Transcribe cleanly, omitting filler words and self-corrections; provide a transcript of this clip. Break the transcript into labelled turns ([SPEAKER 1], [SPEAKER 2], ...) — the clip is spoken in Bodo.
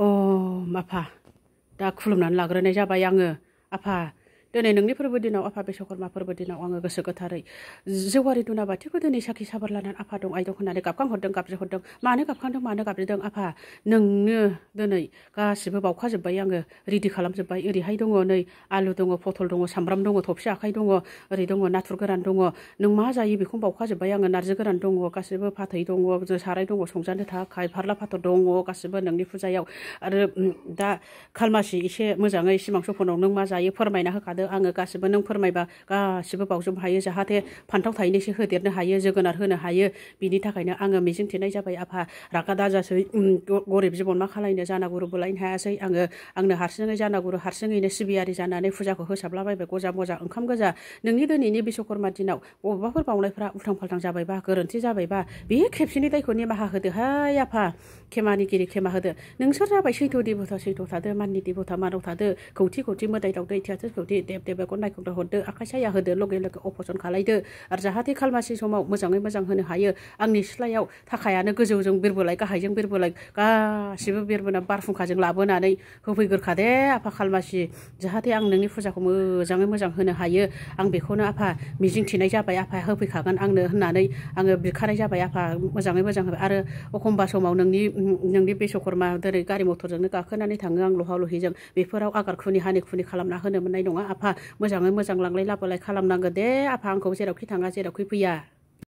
[SPEAKER 1] आफा दा खुलुमनानै लाग्रोनाय जाबाय आङो। आफा दिनै नोंनि फोरबो दिनाव आफा बिश्वकर्मा फोरबो दिनाव आङो गोसो गोथारै जेवारि दुना बाथिखौ दिनै साखि साबार लानानै आफा दं आइ दं होननानै गाबखांहरदों गाबज्रिहरदों। मानो गाबखांदों मानो गाबज्रिदों आफा नोंनो दिनै गासिबो बावखाजोब्बाय आङो रेडि खालामजोब्बाय। ओरैहाय दङ नै आलु दङ पटल दङ सामब्राम दङ थफि आखाइ दङ ओरै दङ नाथुर गोरान दङ। नों मा जायो बेखौनो बावखाजोब्बाय आङो। नारजि गोरान दङ गासिबो फाथै दङ साराय दङ संजानो थाखाय फारला फाथर दङ गासिबो नोंनि फुजायाव। आरो दा खालमासि एसे मोजाङै सिमां सपनाव नों मा जायो फोरमायना होखादो। आङो गासिबो नों फोरमायबा गासिबो बावजोबनो हायो जाहाथे फान्थाव थाइनैसो होदेरनो हायो जोगोनार होनो हायो। बिनि थाखायनो आङो मिजिंथिनाय जाबाय आफा रागा दाजासै गरिब जिबन मा खालायनो जानागुरुबो लायनो हायासै आंनो हारसिङै जानागुरु हारसिङैनो सिबियारि जानानै फुजाखौ होसाबलाबायबाय गजा मजा ओंखाम गोजा। नोंनि दिनैनि बिश्वकर्मा दिनाव बबेबाफोर बावनायफ्रा उल्थां फाल्थां जाबायबा गोरोन्थि जाबायबा बे खेबसेनि दायखौ निमाहा होदोहाय आफा खेमानिगिरि खेमा होदो। नोंसोर जाबाय सैथ' देबथा सैथ' थादो माननि देबथा मानाव थादो खौथि खौथि मोदाय दावदै थियाथो खौथि देब देबखौ नायखंदा हरदो आखाइ साया होदो लगे लगे अफसन खालायदो। आरो जाहाथे खालमासि समाव मोजाङै मोजां होनो हायो। आंनि सिथ्लायाव थाखायानो गोजौजों बिरबोलाय गाहायजों बिरबोलाय गासिबो बिरबोना बारहुंखाजों लाबोनानै होफैग्रोखादे आफा खालमासि जाहाथे आं नोंनि फुजाखौ मोजाङै मोजां होनो हायो। आं बेखौनो आफा मिजिंथिनाय जाबाय आफाया होफैखागोन आंनो होननानै आङो बिखानाय जाबाय आफा मोजाङै मोजां होबाय। आरो एखमबा समाव नोंनि बिश्वकर्मा दिनै गारि मथरजोंनो गाखोनानै थाङो आं लहा लहिजों बेफोराव आगार खुनि हानि खुनि खालामना होनो मोननाय नङा आफा। मोजाङै मोजां लांलाय लाबोलाय खालामनांगौ दे आफा आंखौ जेरावखि थाङा जेरावखि फैया।